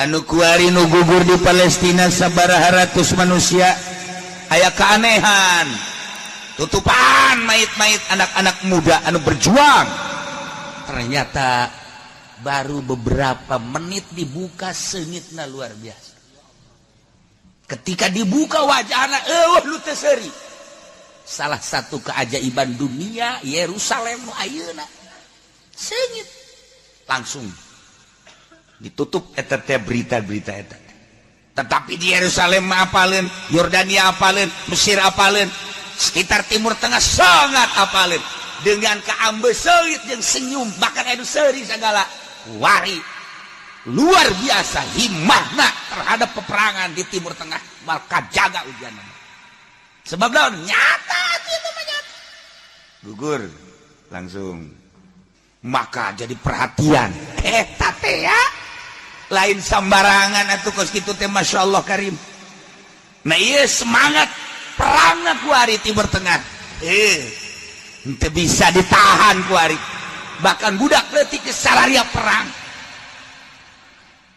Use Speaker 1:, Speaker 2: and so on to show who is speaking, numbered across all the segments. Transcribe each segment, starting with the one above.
Speaker 1: Anu kuari nu gugur di Palestina sabaraha ratus manusia, aya keanehan tutupan mayit-mayit anak-anak muda anu berjuang. Ternyata baru beberapa menit dibuka, seungitna luar biasa. Ketika dibuka wajahna, eueuh nu teu seuri. Salah satu keajaiban dunia, Yerusalem nu ayeuna seungit. Langsung ditutup eta teh berita-berita eta. Tetapi di Yerusalem mah apaleun, Yordania apaleun, Mesir apaleun, sekitar Timur Tengah sangat apaleun dengan kaambe seungit jeung senyum, bahkan anu seuri segala. Wari luar biasa himahna terhadap peperangan di Timur Tengah, maka jaga ujian. Sebab naon? Nyata itu mah nyata. Gugur langsung, maka jadi perhatian eta teh ya. Lain sambarangan atuh kos kitu teh, Masya Allah Karim. Nah, iya, semangat perangna kuari Timur Tengah henteu bisa ditahan kuari. Bahkan budak leutik geus sararia perang.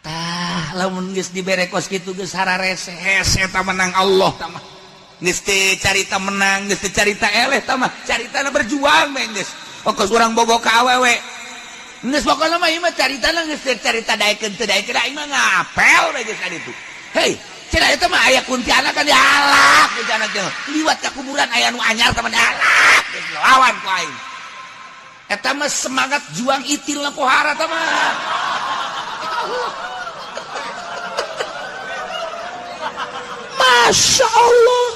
Speaker 1: Tah, lamun geus dibere kos kitu geus hararese hese ta menang Allah tah mah. Geus teu carita menang, geus teu carita eleh tah mah, caritana berjuang we geus. Pokos urang bobo ka awewe. Geus pokona mah ieu mah caritana geus teu carita daekeun teu daekeun, aing mah ngapel we geus kaditu. Hei, cenah eta mah aya kuntilanak kan dialak kuntilanak teh. Liwat ka kuburan aya nu anyar tah mah dialak, geus lawan ku aing. Eta mah semangat juang itil na pohara tah mah. Allah. Masya Allah.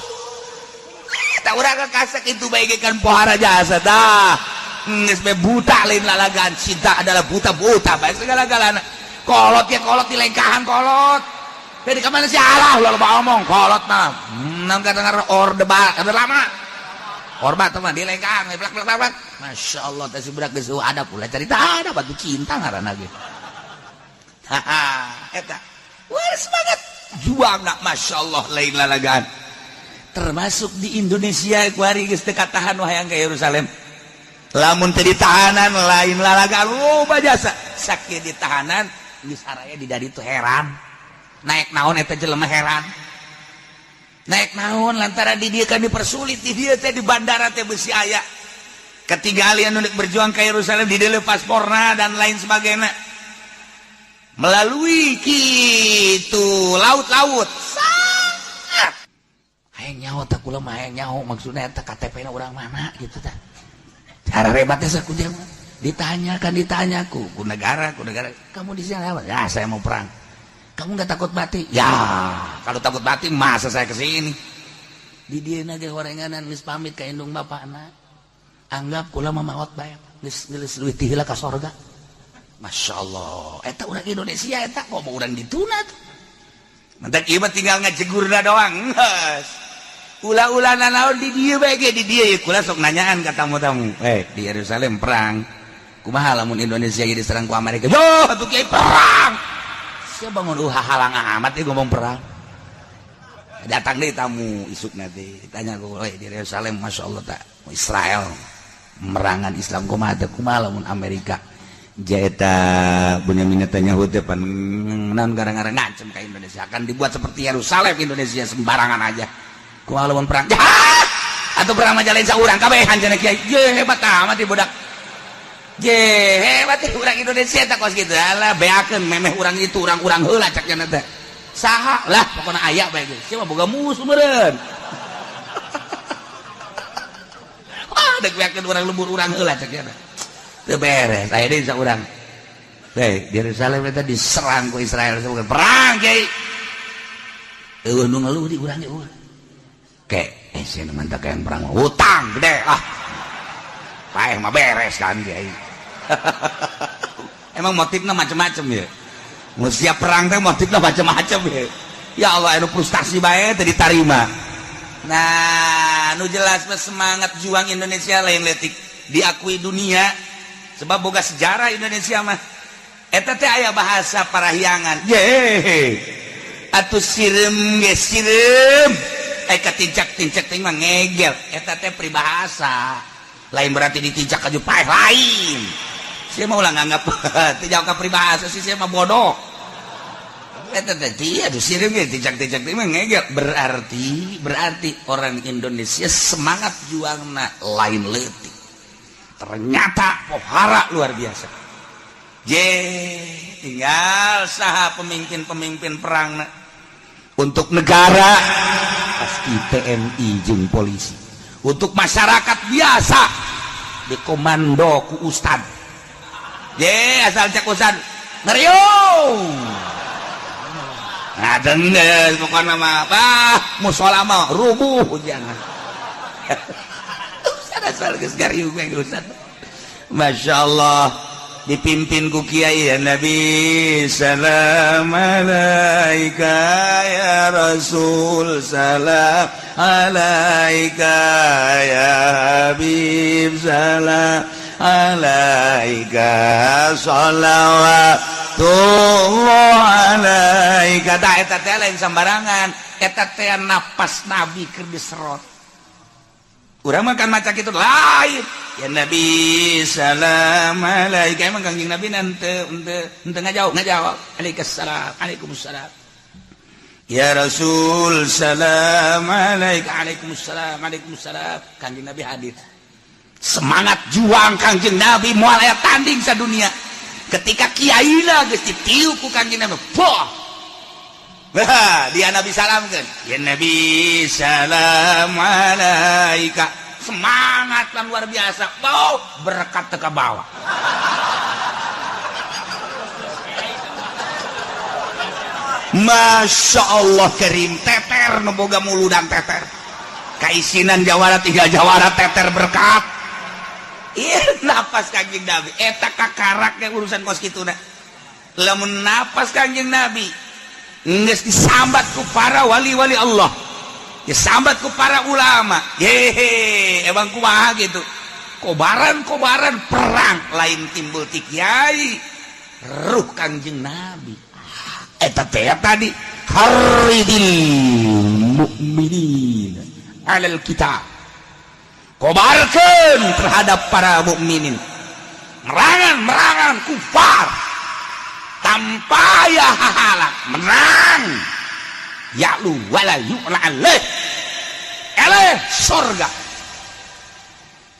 Speaker 1: Tak urang kasak itu baik kan pohara jasa dah. Geus be buta lain lalagan, cinta adalah buta-buta bae segala-galana. Kolot ya kolot di lengkahan kolot. Dari kemana sih Allah ulah loba omong kolot mah. Nam kata ngaran orde orde lama. Orba teman di lengkahan blak blak blak. Masya Allah teh si budak geus ada pula cerita ada batu cinta ngaranna ge. Haha, eta. Wah, semangat juang nak, Masya Allah lain lalagan. Termasuk di Indonesia kuari geus teu katahan hayang ka Yerusalem. Lamun teu ditahanan lain lalagan loba jasa. Sakieu ditahanan geus araya di ditu heran. Naik naon eta jelema heran. Naik naon lantaran di dieu kan dipersulit, di dieu teh di bandara teh beusi aya. Ketinggalan nu berjuang ka Yerusalem di dieu pasporna dan lain sebagainya. Melalui kitu laut-laut sangat hayang nyaho tah kula mah, hayang nyaho maksudna eta KTP na urang mana gitu tah. Cara hebatnya saku dia mah. Ditanyakan, ditanya ku negara, ku negara, kamu di sini apa? Ya, saya mau perang. Kamu nggak takut mati? Ya, kalau takut mati masa saya ke sini. Di dieu ge horenganan geus pamit ka indung bapakna. Anggap kula mah maot bae, geus geus leuwih ti heula ka sorga. Masya Allah, eta urang Indonesia eta kok mau urang dituna tuh. Mentak ieu mah tinggal ngajegurna doang. Geus. Ulah-ulah nanaon di dieu bae ge di dieu kula sok nanyaan ka tamu-tamu. Di Yerusalem perang. Kumaha lamun Indonesia ge diserang ku Amerika? Yo, atuh kiai perang. Sia bangun hahalang amat ieu ngomong perang. Datang deui tamu isuk nanti ditanya ku, "Oi, di Yerusalem Masya Allah tak Israel merangan Islam kumaha teh, kumaha lamun Amerika jaeta Benyamin Netanyahu teh pan naon gara-gara ngancem ka Indonesia akan dibuat seperti Yerusalem, Indonesia sembarangan aja. Kumaha lamun perang?" Ya, atuh perang mah lain saurang kabehan cenah kiai. Ye hebat amat ieu budak. Ye hebat ieu urang Indonesia teh kos kitu. Alah beakeun memeh urang itu urang-urang heula cak cenah teh. Saha lah pokona aya bae geus. Sia mah boga musuh meureun. Wah, dek beakeun urang lembur urang heula cak cenah. Teu beres, aya deui saurang. Hei, Yerusalem eta diserang ku Israel sebagai perang kiai. Eueuh nu ngeluh di urang ge eueuh. Ke, sia nu mantap yang perang utang gede ah. Paeh mah beres kan kiai. Emang motifnya macem-macem ya. Mun siap perang teh motifnya macem-macem ya. Ya Allah, anu frustasi bae teu ditarima. Nah, nu jelas mah semangat juang Indonesia lain letik diakui dunia sebab boga sejarah Indonesia mah. Eta teh aya bahasa parahyangan. Ye. Atuh sireum ge sireum. Katincak-tincak teh mah ngegel. Eta teh peribahasa. Lain berarti ditincak aju paeh lain. Sia mah ulah nganggap teu jauh ka peribahasa sih, sia mah bodoh. Eta teh aduh sireum ge tijak-tijak teh mah ngegel. Berarti berarti orang Indonesia semangat juangna lain leutik. Ternyata pohara luar biasa. Je, tinggal saha pemimpin-pemimpin perangna untuk negara pasti TNI jeung polisi. Untuk masyarakat biasa dikomando ku ustad. Je, asal cek ustad ngeriung. Nah, dengdes pokoknya mah apa musola mah rubuh jangan. Ustad asal geus ngariung we ustad. Masya Allah, dipimpin ku kiai, "Ya Nabi salam alaika, ya Rasul salam alaika, ya Habib salam alaika, salawatullah alaika." Tah, eta teh lain sambarangan, eta teh napas Nabi keur diserot. Urang mah kan maca kitu lain, "Ya Nabi salam alaika." Emang Kangjeng Nabi henteu henteu henteu ngajawab, ngajawab, "Waalaikumsalam, waalaikumsalam." "Ya Rasul salam alaika." "Waalaikumsalam, waalaikumsalam." Kangjeng Nabi hadir. Semangat juang Kangjeng Nabi moal aya tanding sadunia. Ketika kiaina geus ditiup ku Kangjeng Nabi, boh. Wah, dia Nabi salamkeun. "Ya Nabi salam alaika." Semangat lan luar biasa. Bau berkat teka bawah. Masya Allah karim, teter nu boga muludan teter. Kaisinan jawara tiga jawara teter berkat. Iya, napas Kangjeng Nabi eta kakarak ge urusan kos kituna. Lamun napas Kangjeng Nabi geus disambat ku para wali-wali Allah, disambat ku para ulama. Hehe, emang kumaha gitu. Kobaran-kobaran perang lain timbul ti kiai, ruh Kangjeng Nabi. Eta teh tadi haridil mukminin alal kitab, kobarkeun terhadap para mukminin, merangan-merangan kufar tanpa ya hahalang, menang, ya'lu wala yu'la alaih, eleh sorga.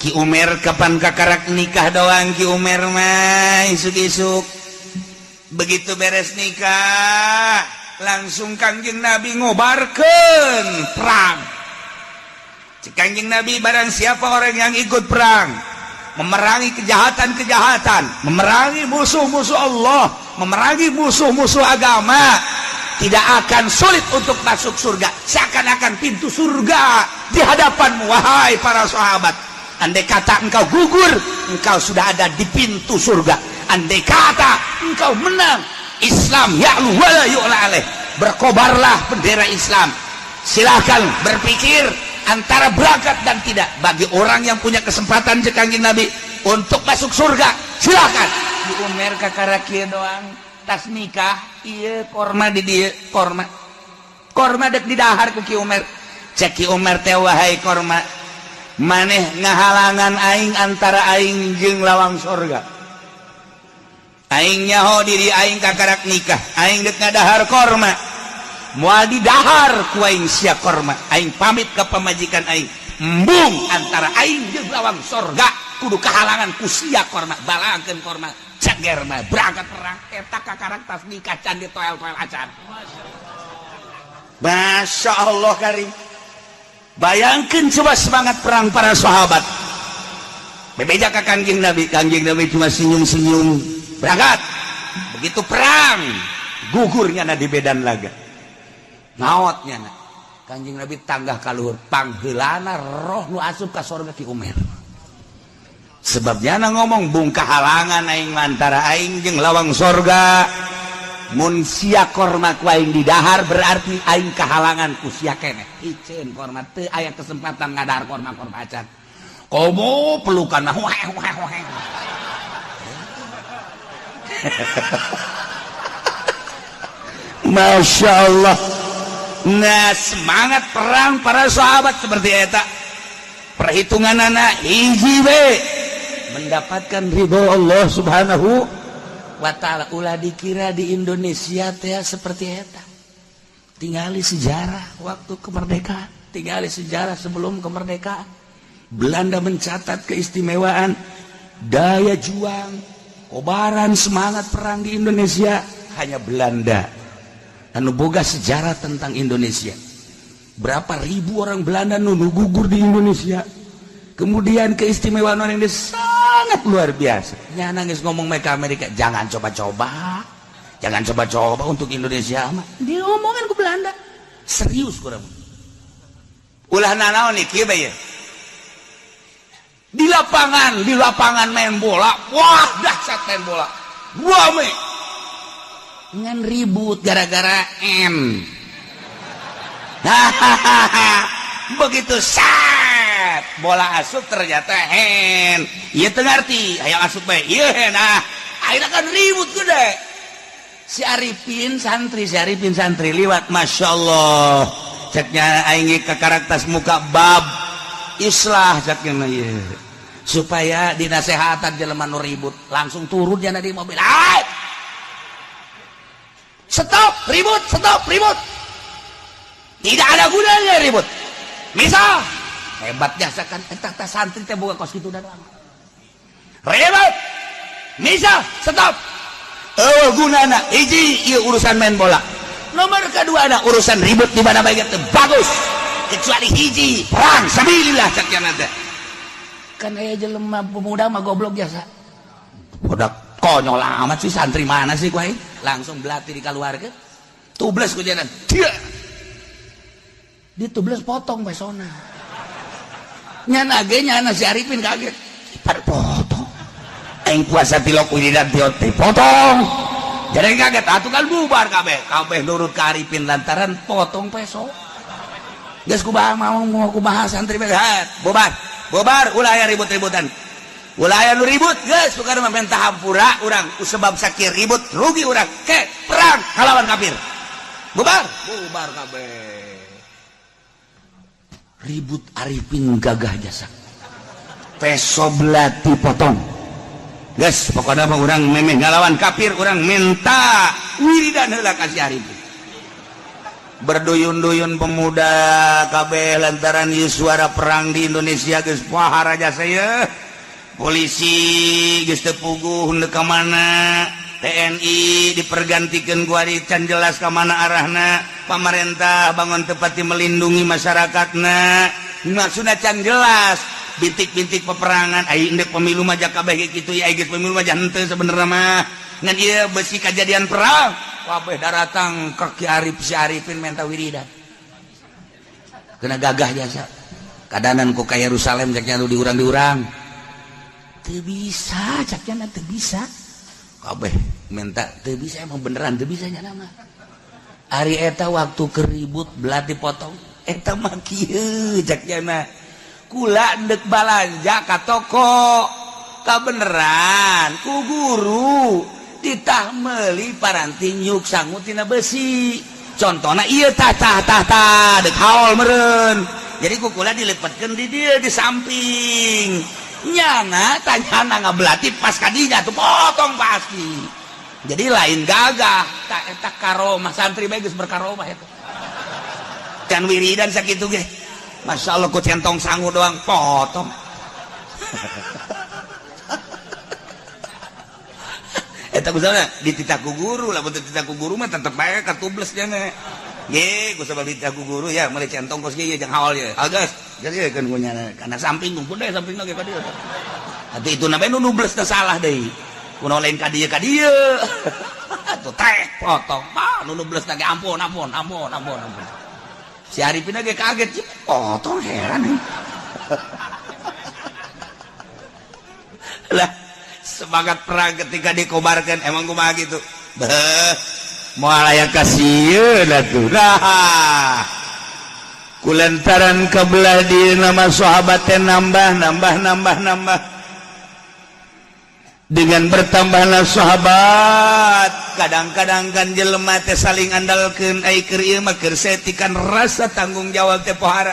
Speaker 1: Ki Umar kapan kakarak nikah doang Ki Umar mah isuk-isuk. Begitu beres nikah langsung Kangjeng Nabi ngobarkeun perang. Cek Kangjeng Nabi, barang siapa orang yang ikut perang memerangi kejahatan-kejahatan, memerangi musuh-musuh Allah, memerangi musuh-musuh agama, tidak akan sulit untuk masuk surga. Seakan-akan pintu surga di hadapanmu, wahai para sahabat. Andai kata engkau gugur, engkau sudah ada di pintu surga. Andai kata engkau menang, Islam ya'lu wala yu'la alaih. Berkobarlah bendera Islam. Silakan berpikir antara berangkat dan tidak. Bagi orang yang punya kesempatan, cek Kangjeng Nabi, untuk masuk surga, silakan. Di Umar kakara kieu doang, tas nikah, ieu korma di dieu, korma. Korma dek didahar ku Ki Umar. Cek Ki Umar teh, "Wahai korma, maneh ngahalangan aing antara aing jeung lawang sorga. Aing nyaho diri aing kakarak nikah, aing dek ngadahar korma, moal didahar ku aing sia korma. Aing pamit ke pamajikan aing, embung antara aing jeung lawang sorga kudu kahalangan ku sia korma. Balangkeun korma, ceger mah berangkat perang." Eta kakarak tas nikah, can ditoel-toel acan. Masya Allah karim. Bayangkan coba semangat perang para sahabat. Bebeja ke Kangjeng Nabi, Kangjeng Nabi cuma senyum-senyum, berangkat. Begitu perang, gugurnya na di medan laga. Maotnya na. Kangjeng Nabi tanggah kaluhur, pangheulana roh nu asup ka sorga Ki Umar. Sebabnya na ngomong, "Bung kahalangan aing antara aing jeung lawang sorga. Mun sia korma ku aing didahar, berarti aing kahalangan ku sia keneh. Iceun korma, teu aya kesempatan ngadahar korma korma acan." Komo pelukan mah wah wah wah. Masya Allah. Nah, semangat perang para sahabat seperti eta. Perhitungan anak hiji we mendapatkan ridho Allah Subhanahu. wa ta'ala. Ulah dikira di Indonesia teh seperti eta. Tingali sejarah waktu kemerdekaan, tingali sejarah sebelum kemerdekaan. Belanda mencatat keistimewaan daya juang, kobaran semangat perang di Indonesia hanya Belanda. Anu boga sejarah tentang Indonesia. Berapa ribu orang Belanda nu gugur di Indonesia. Kemudian keistimewaan orang Indonesia sangat luar biasa. Nya nangis ngomong mereka Amerika, jangan coba-coba. Jangan coba-coba untuk Indonesia mah. Diomongin ku Belanda. Serius kurang.
Speaker 2: Ulah nanaon nih kieu bae.
Speaker 1: Di lapangan main bola. Wah, dahsyat main bola. Rame. Ngan ribut gara-gara M. Begitu set bola asup ternyata hen. Ieu teu ngarti, hayang asup bae. Ieu hen ah. Akhirnya kan ribut gede. Si Arifin santri liwat,
Speaker 2: Masya Allah. Ceknya aing ke karakter muka bab islah ceknya mah ieu.
Speaker 1: Supaya dinasehatan jelema nu ribut, langsung turun jana di mobil. Ay! Stop ribut, stop ribut. Tidak ada gunanya ribut. Misal hebat jasa kan eta teh santri teh boga kos kitu doang.
Speaker 2: Ribut. Misal stop. Eueuh gunana hiji ieu urusan main bola.
Speaker 1: Nomor kedua ada urusan ribut di mana bae teh bagus. Kecuali hiji
Speaker 2: perang sabilillah cek nya teh.
Speaker 1: Kan aya jelema pemuda mah goblok jasa. Budak konyol amat sih santri mana sih ku aing? Langsung belati dikaluarkeun. Tubles ku jalan. Dia. Ditubles potong pesona. Nyana ge nyana si Arifin kaget. Pada potong.
Speaker 2: Aing puasa tilok wiridan potong. Jadi kaget atuh kan bubar kabeh. Kabeh nurut ka Arifin lantaran
Speaker 1: potong peso. Geus kumaha mau kumaha santri bae.
Speaker 2: Bubar. Bubar ulah aya ribut-ributan. Ulah aya nu ribut geus bukan mah minta hampura urang sebab sakir ribut rugi urang ke perang ngalawan kafir. Bubar.
Speaker 1: Bubar kabeh. Ribut Arifin gagah jasa.
Speaker 2: Peso belati potong. Geus pokona mah urang memeh ngalawan kafir urang minta wiridan heula ka si Arifin. Berduyun-duyun pemuda kabeh lantaran ieu suara perang di Indonesia geus pahara jasa ye. Polisi geus teu puguh henteu ka mana, TNI dipergantikeun ku ari can jelas ka mana arahna, pamarentah bangun tepati melindungi masyarakatna, maksudna can jelas. Bintik-bintik peperangan ai endek pemilu mah kabeh kitu ya, geus pemilu mah henteu sebenarnya mah. Ngan ieu besi kajadian perang,
Speaker 1: kabeh daratang ka Ki Arif si Arifin menta wiridan. Kena gagah jasa. Kadanan ku ka Yerusalem cek nya nu diurang-diurang. Teu bisa, cek nya teu bisa. Kabeh minta teu bisa emang beneran teu bisa nya mah. Ari eta waktu keribut belati potong,
Speaker 2: eta mah kieu cek nya mah. Kula ndek balanja ka toko, kabeneran ku guru ditah meuli paranti nyuk sangu tina besi. Contona ieu tah tah tah tah dek haol meureun. Jadi ku kula dilepetkeun di dieu di samping. Nyana tanyana ngabelati pas kadinya tuh potong pasti.
Speaker 1: Jadi lain gagah tak eta karomah santri bae geus berkaromah eta.
Speaker 2: Can wiridan sakitu ge. Masya Allah ku centong sangu doang potong. Eta kusabna dititah ku guru lah, mun dititah ku guru mah tetep bae katubles nya. Ge kusabab dititah ku guru ya meuli centong kos ge jeung haol ye. Agas jadi kan ku nyana kana samping ngumpul deh sampingna ge ka dieu. Atuh itu na bae nu nubles teh salah deui. Kuno lain ka dieu ka dieu.
Speaker 1: Atuh trek potong. Bah nu nubles ge ampun ampun ampun ampun ampun. Si Arifin ge kaget, potong heran.
Speaker 2: Lah semangat perang ketika dikobarkan emang kumaha gitu. Beuh, moal aya kasieun atuh. Nah, kulantaran kabelah di nama sahabat teh nambah nambah nambah nambah. Dengan bertambahna sahabat, kadang-kadang kan jelema teh saling andalkeun ai keur ieu mah keur setikan rasa tanggung jawab teh pohara.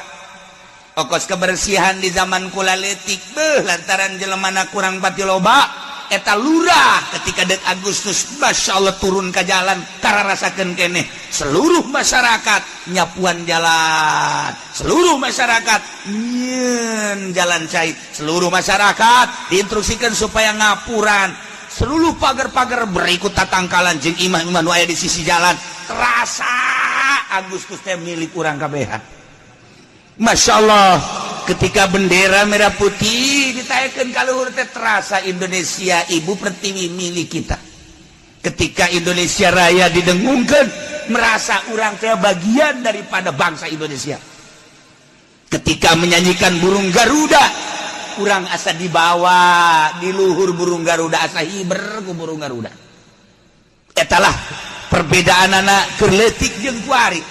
Speaker 2: Okos kebersihan di zaman kula leutik beuh lantaran jelemana kurang pati loba, Eta lurah ketika dek Agustus Masya Allah turun ke jalan kararasakeun keneh seluruh masyarakat nyapuan jalan, seluruh masyarakat nyieun jalan cai, seluruh masyarakat diinstruksikan supaya ngapuran seluruh pagar-pagar berikut tatangkalan jeung imah-imah nu aya di sisi jalan. Terasa Agustus teh milik urang kabehan. Masya Allah ketika bendera merah putih ditaikkan ka luhur teh terasa Indonesia ibu pertiwi milik kita. Ketika Indonesia Raya didengungkan merasa urang teh bagian daripada bangsa Indonesia. Ketika menyanyikan burung Garuda urang asa dibawa di luhur burung Garuda, asa hiber ku burung Garuda. Etalah perbedaan anak keur leutik jeung kuari.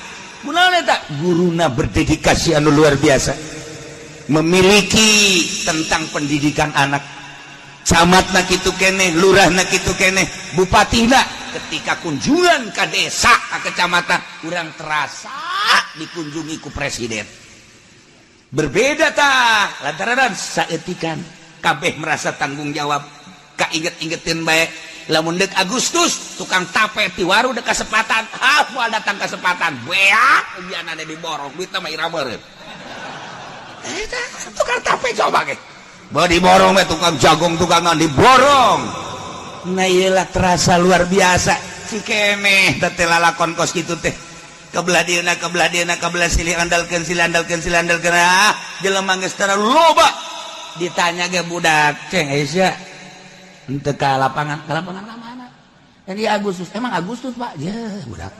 Speaker 2: Kunaon eta? Guruna berdedikasi anu luar biasa, memiliki tentang pendidikan anak. Camatna kitu keneh, lurahna kitu keneh, bupatina ketika kunjungan ke desa, ke kecamatan, urang terasa dikunjungi ku presiden. Berbeda tah lantaran saeutikan kabeh merasa tanggung jawab. Kainget-ingetin bae lamun dek Agustus tukang tape ti waru dek kasempatan, ah moal datang kesempatan beak ujianana diborong duitna mah ira meureun. Tukang tape coba ge bae diborong we, tukang jagung tukangan diborong. Nah iyalah terasa luar biasa cikemeh teh lalakon kos kitu teh. Kebelah dieuna kebelah dieuna kebelah silih andalkeun silih andalkeun silih andalkeun. Ah jelema geus terlalu loba ditanya ge budak ceng Aisyah henteu ka lapangan, ka lapangan ka mana? Jadi Agustus, emang Agustus Pak? Ya budak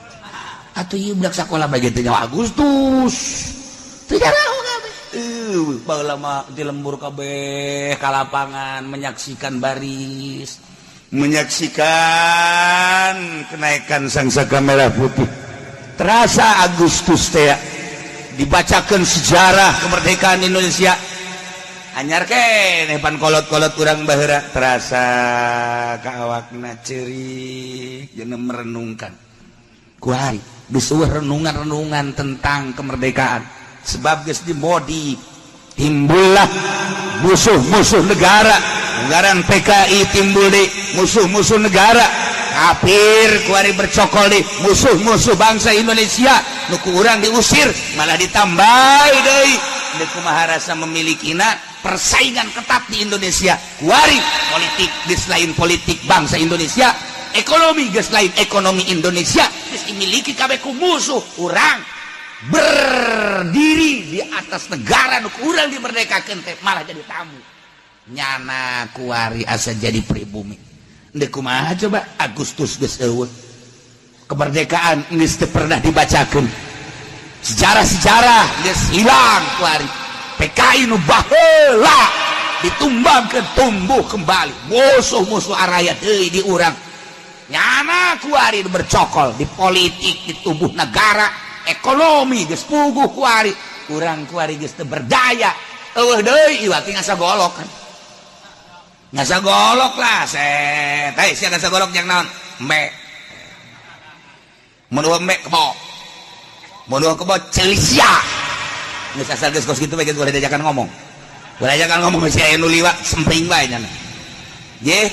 Speaker 2: atuh ieu budak sakola bae teh nyawa Agustus. Teu jaraho kabeh. Baheula mah di lembur kabeh ka lapangan menyaksikan baris, menyaksikan kenaikan sang saka merah putih. Terasa Agustus teh dibacakan sejarah kemerdekaan Indonesia. Anyar keneh pan kolot-kolot urang baheula terasa ka awakna ceurik jeung merenungkan. Kuari geus eueuh renungan-renungan tentang kemerdekaan sebab geus dimodi timbullah musuh-musuh negara. Anggaran PKI timbul di musuh-musuh negara, kafir kuari bercokol di musuh-musuh bangsa Indonesia. Nu ku urang diusir malah ditambah deui. Deuk kumaha rasa memilikina persaingan ketat di Indonesia. Kuari politik geus lain politik bangsa Indonesia, ekonomi geus lain ekonomi Indonesia, geus dimiliki kabeh ku musuh. Urang berdiri di atas negara nu ku urang dimerdekakeun teh malah jadi tamu. Nyana kuari asa jadi pribumi. Deuk kumaha coba Agustus geus eueuh. Kemerdekaan geus teu pernah dibacakeun. Sejarah-sejarah geus hilang kuari. PKI nu baheula ditumbangkeun tumbuh kembali. Musuh-musuh araya deui di urang. Nyana kuari bercokol di politik, di tubuh negara, ekonomi geus puguh kuari. Urang kuari geus teu berdaya. Eueuh deui ieu teh ngasa golok kan. Ngasa golok lah set. Hei sia ngasa golok jeung naon? Embe. Mun eueuh embe kebo. Mun eueuh kebo ceuli sia. Geus asal geus kos kitu bae geus boleh diajakan ngomong. Boleh diajakan ngomong geus aya nu liwat sempring bae nya. Ye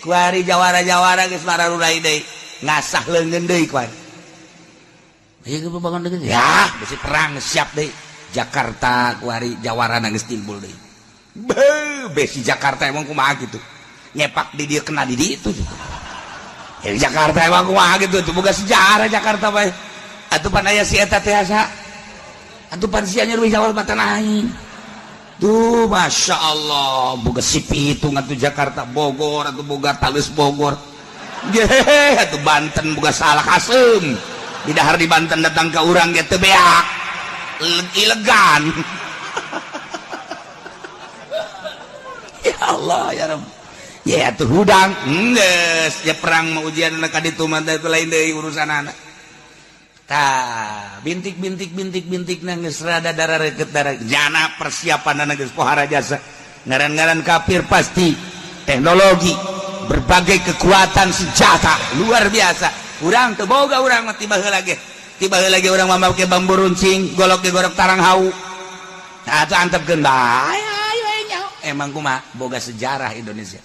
Speaker 2: kuari jawara-jawara geus mararurai deui. Ngasah leungeun deui kuari. Ieu ge bangun deui. Ya, besi perang siap deui. Jakarta kuari jawara geus timbul deui. Beuh, besi Jakarta emang kumaha gitu. Nyepak di dia kena di ditu. Ya Jakarta emang kumaha gitu, tuh boga sejarah Jakarta bae. Atuh pan aya si eta teh asa. Atuh pan sia nyeri jawab mata aing. Tuh Masya Allah, boga sipi itu atuh Jakarta Bogor atuh boga Talus Bogor. Ge atuh Banten boga salah kasem. Di dahar di Banten datang ke urang ge teu beak. Ilegan. Ya Allah ya Rabb. Ya atuh hudang geus ya perang mah ujian ka ditu mah teh lain deui urusanana. Tah bintik-bintik bintik-bintik na geus rada darah reket darah jana persiapanana geus pohara jasa. Ngaran-ngaran kafir pasti teknologi berbagai kekuatan senjata luar biasa. Urang teu boga urang mah tiba heula ge. Tiba heula ge urang mah make bambu runcing, golok ge gorok tarang hau. Nah atuh antepkeun bae. Emang kumaha boga sejarah Indonesia.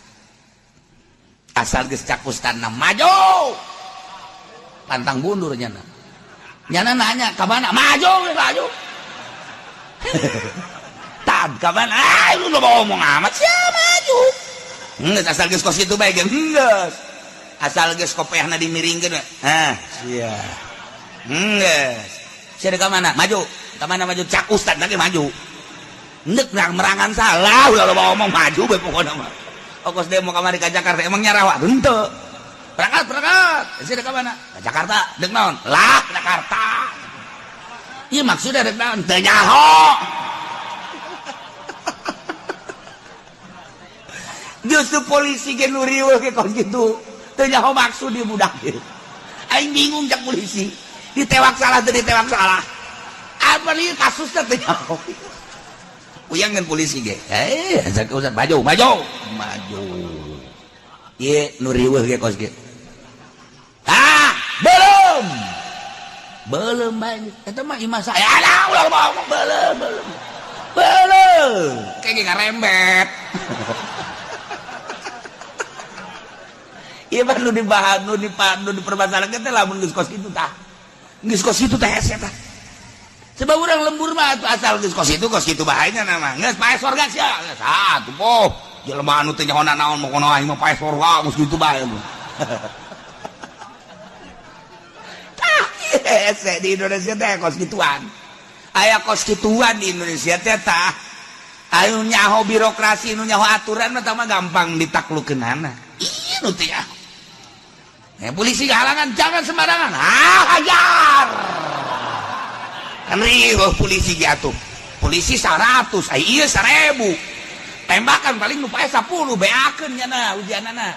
Speaker 1: Asal geus cak ustadna maju. Pantang mundur nyana. Nyana nanya ka mana? Maju, maju. Tad ka mana? Ah, lu ngomong amat sia maju. Geus asal geus kos kitu bae ge geus. Asal geus kopeahna dimiringkeun. Hah, sia. Geus. Sia ka mana? Maju. Ka mana maju? Cak ustad lagi maju. Ndek merangan salah ulah loba omong maju bae pokona mah. Okos demo kamari ka Jakarta emang nyarawa henteu. Berangkat, berangkat. Sia ka mana? Ka Jakarta. Dek naon? Lah, Jakarta. Ieu maksudna dek naon? Teu nyaho. Justru polisi ge nu riweuh ge kos kitu. Teu nyaho maksud di budak ge. Aing bingung cak polisi. Ditewak salah teu ditewak salah. Apa ieu kasusna teu nyaho. Uyang kan polisi ge. Eh, cak ustad maju, maju. Maju. Ieu nu riweuh ge kos ge. Ah, belum. Belum bae. Eta mah imah saya. Alah, ulah ngomong belum, belum. Belum. Kayak ngarembet. Ieu mah nu dibahas, nu dipermasalahkeun teh lamun geus kos kitu tah. Geus kos kitu teh hese tah. Sebab urang lembur mah atuh asal geus kos kitu bahayanya nama. Geus pae sorga sia. Geus ah tuh poh. Jelema anu teh nyaho naon mokono aing mah pae sorga geus kitu bae. Tah hese di Indonesia teh kos kituan. Aya kos kituan di Indonesia teh tah. Anu nyaho birokrasi, nu nyaho aturan mah mah gampang ditaklukeunana. Ieu nu teh nyaho. Polisi halangan jangan sembarangan. Ah, hajar. Kan riweuh polisi ge atuh. Polisi 100, ai ieu 1000. Tembakan paling nu pae 10 beakeun nyana ujianana.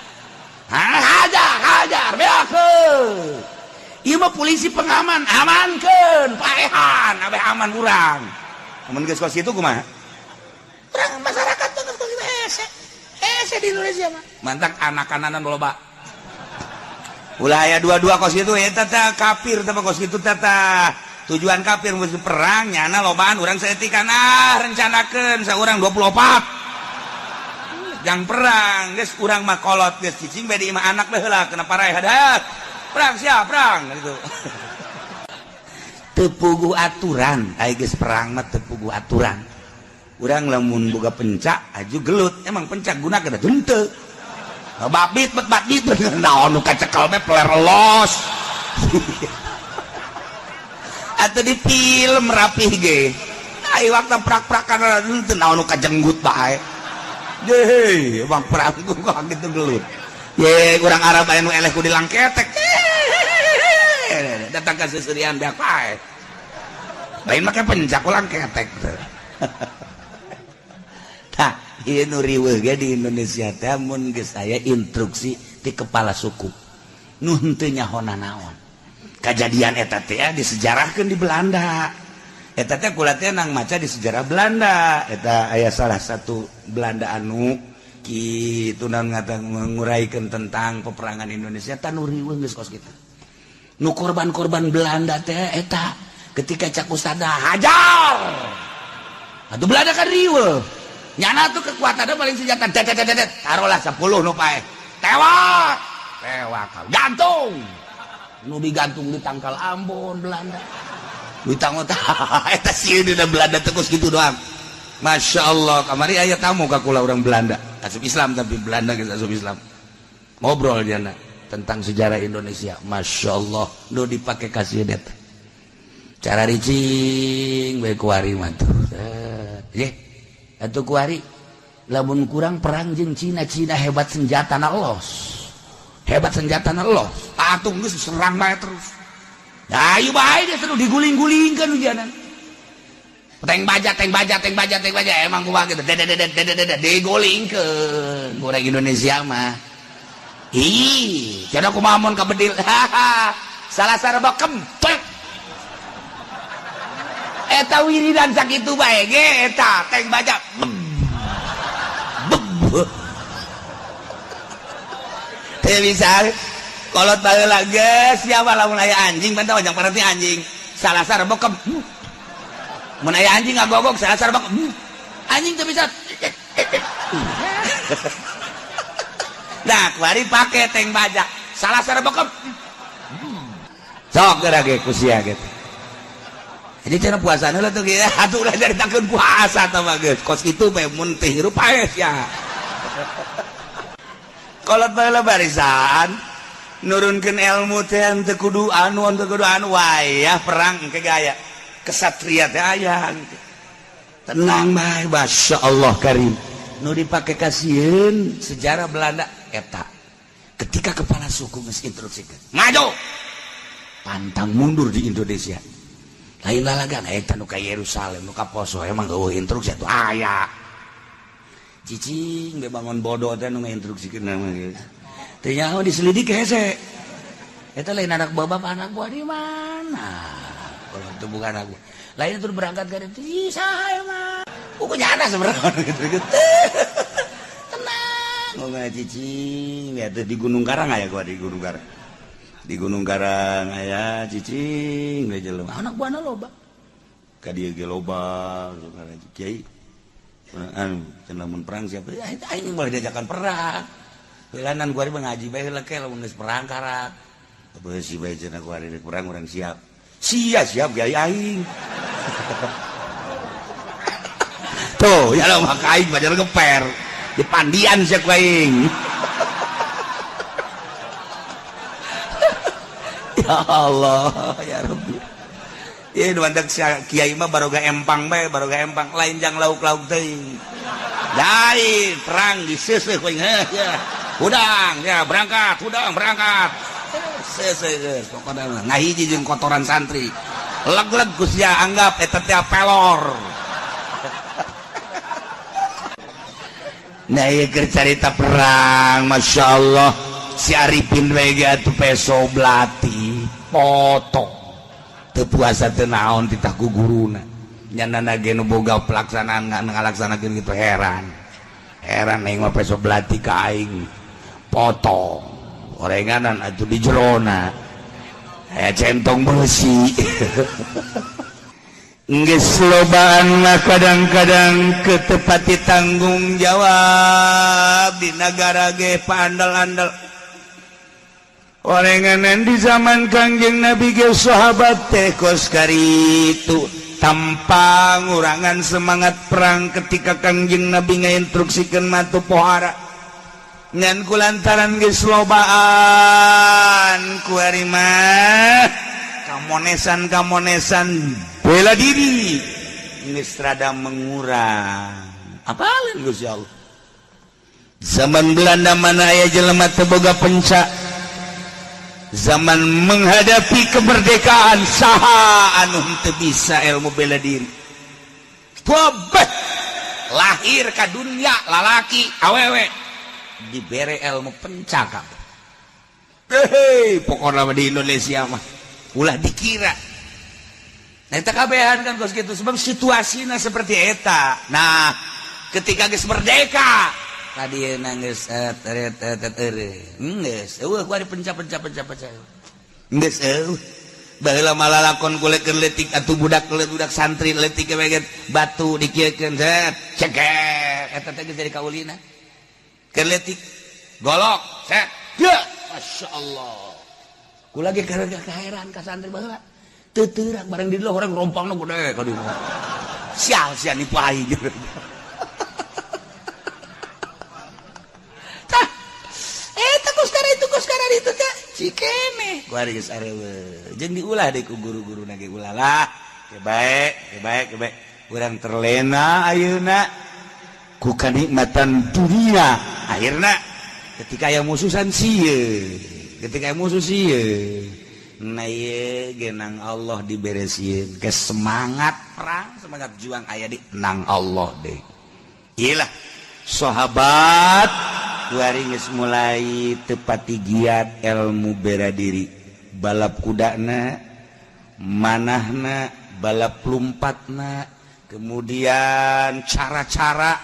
Speaker 1: Ah, hajar, hajar, beakeun. Ieu mah polisi pengaman, amankeun, paehan, abeh aman urang. Mun geus kos kitu kumaha? Urang masyarakat teh geus kos kitu hese. Hese di Indonesia mah. Mantak anak-ananan loba. Ulah aya dua-dua kos kitu eta teh kafir teh kos kitu teh tujuan kafir musuh perang nyana lobaan urang saeutik ah rencanakeun saurang 24 jang perang geus urang mah kolot geus cicing bae di imah anak bae heula kena parai hadat perang siap perang gitu. Teu puguh aturan ai geus perang mah teu puguh aturan. Urang lamun boga pencak aju gelut emang pencak gunakeun henteu. Babit bet babit naon nu kacekel meh peler los. Atuh di film rapih ge. Ai waktu prak-prakan henteu naon nu kajenggut bae. Deh, emang perang kok gitu gelut. Ye, urang Arab aya nu eleh ku dilangketek. Datang ka seuseurian beak bae. Lain make pencak ku langketek. Tah, ieu nu riweuh ge di Indonesia teh mun geus aya instruksi ti kepala suku. Nu henteu nyaho nanaon. Kajadian eta teh disejarahkeun di Belanda. Eta teh kula teh nang maca di sejarah Belanda. Eta aya salah satu Belanda anu kitu naon ngata nguraikeun tentang peperangan Indonesia tah nu riweuh geus kos kitu. Nu korban-korban Belanda teh eta ketika cak ustada hajar. Atuh Belanda kan riweuh. Nyana tuh kekuatannya paling senjata det det det taruhlah 10 nu pae. Tewak. Tewak gantung. Nu digantung di tangkal Ambon Belanda. Ditanggung eta sieun dina Belanda teh kos kitu doang. Masya Allah, kamari aya tamu ka kula urang Belanda. Asup Islam tapi Belanda geus asup Islam. Ngobrol jana tentang sejarah Indonesia. Masya Allah, nu dipake kasieun eta. Cara ricing bae kuari mah tuh. Ye. Atuh kuari lamun kurang perang jeung Cina, Cina hebat senjata na los. Hebat senjata na los. Atuh geus serang bae terus. Ayo bae geus terus diguling-gulingkeun hujanan. Tank baja, tank baja, tank baja, tank baja emang kumaha kitu. Dededededededet digulingkeun. Urang Indonesia mah. Ih, cenah kumaha mun kabedil. Salah sareba kempek. Eta wiridan sakitu bae ge eta tank baja. Beb. Teu bisa kolot baheula geus siapa lamun aya anjing bantah wajang pareti anjing. Salah sareba kem. Mun aya anjing ngagogog salah sareba kem. Anjing teu bisa.
Speaker 2: Nah kuari pake tank baja salah sareng bokep. Sok geura ge ku sia gitu. Jadi cara puasana lah tuh gitu. Atuh ulah caritakeun puasa tah mah geus. Kos kitu bae mun teh hirup paeh sia. Kolot baheula barisan nurunkeun ilmu teh teu kudu anu teu kudu anu wayah perang engke gaya. Kesatria teh aya. Tenang bae masyaallah karim. Nu dipake kasieun sejarah Belanda eta. Ketika kepala suku geus instruksikeun, maju. Pantang mundur di Indonesia. Lain lalagan eta nu ka Yerusalem nu ka Poso emang eueuh instruksi atuh aya. Cicing be bangun bodoh teh nu ngainstruksikeun mah geus. Teu nyaho diselidik hese. Eta lain anak bapak anak gua di mana? Kalau itu bukan aku. Lain itu berangkat ka ditu, ih saha emang. Pokoknya ada sebenarnya gitu. Tenang. Ngomong cicing ya di Gunung Karang aya gua di Gunung Karang. Di Gunung Karang aya cicing we jelema anak buahna loba ka dieu ge loba kiai anu cenah mun perang siapa ya aing moal diajakan perang heulanan gua ngaji bae heula ke lamun geus perang karak beusi bae cenah gua rek perang urang siap sia siap kiai aing tuh ya lah maka aing bajar geper di pandian sia ku aing. Ya Allah, ya Rabbi. Ieu nu mantak kiai mah baroga empang bae, baroga empang lain jang lauk-lauk teuing. Lain perang diseuseuh ku aing ya. Hudang ya berangkat, hudang berangkat. Seuseuh geus pokona mah ngahiji jeung kotoran santri. Leg-leg ku sia anggap eta teh pelor. Nah ieu keur carita perang, masyaallah. Si Arifin we atuh peso belati potong teu puasa teu naon titah ku guruna nyanana ge nu boga pelaksanaan ngalaksanakeun kitu heran heran aing mah peso belati ka aing potong orenganan atuh di jerona aya centong beusi. Geus lobaan mah kadang-kadang ketepati tanggung jawab di nagara ge paandal-andal. Orenganan di zaman Kangjeng Nabi ge sahabat teh kos karitu tanpa ngurangan semangat perang ketika Kangjeng Nabi ngainstruksikeun matu pohara. Ngan kulantaran geus lobaan ku ari mah kamonesan-kamonesan bela diri geus rada mengurang. Apalin Gusti Allah. Zaman Belanda mana aya jelema teu boga pencak. Zaman menghadapi kemerdekaan saha anu henteu bisa ilmu bela diri. Bobeh lahir ka dunia lalaki awewe dibere ilmu pencak. Hei, pokokna mah di Indonesia mah ulah dikira. Nah eta kabehan kan kos kitu sebab situasina seperti eta. Nah, ketika geus merdeka tadi nangis geus eueuh ku ari penca-penca-penca-penca geus eueuh baheula malah lakon kulekeun leutik atuh budak budak santri leutik ge batu dikieukeun set ceker eta teh geus jadi kaulina keur leutik golok set ya masyaallah kula ge kaheran ka santri baheula teu teurak bareng di dieu urang rompangna gede ka dieu sial sia nipu aing. Itu teh cikene gua geus areueuh jeung diulah deui ku guru-guruna ge ulah lah ke bae ke bae ke bae urang terlena ayeuna ku kanikmatan dunia akhirna ketika aya musuhan sieun ketika aya musuh sieun nah ieu genang Allah diberesieun ke semangat perang semangat juang aya di nang Allah deui ieu lah sahabat geus mulai tepati giat ilmu bela diri balap kudana manahna balap lompatna kemudian cara-cara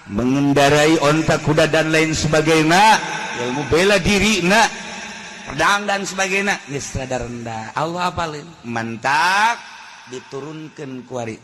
Speaker 2: mengendarai onta kuda dan lain sebagainya ilmu bela diri na pedang dan sebagainya geus rada rendah. Allah apalin mantak diturunkan kuari.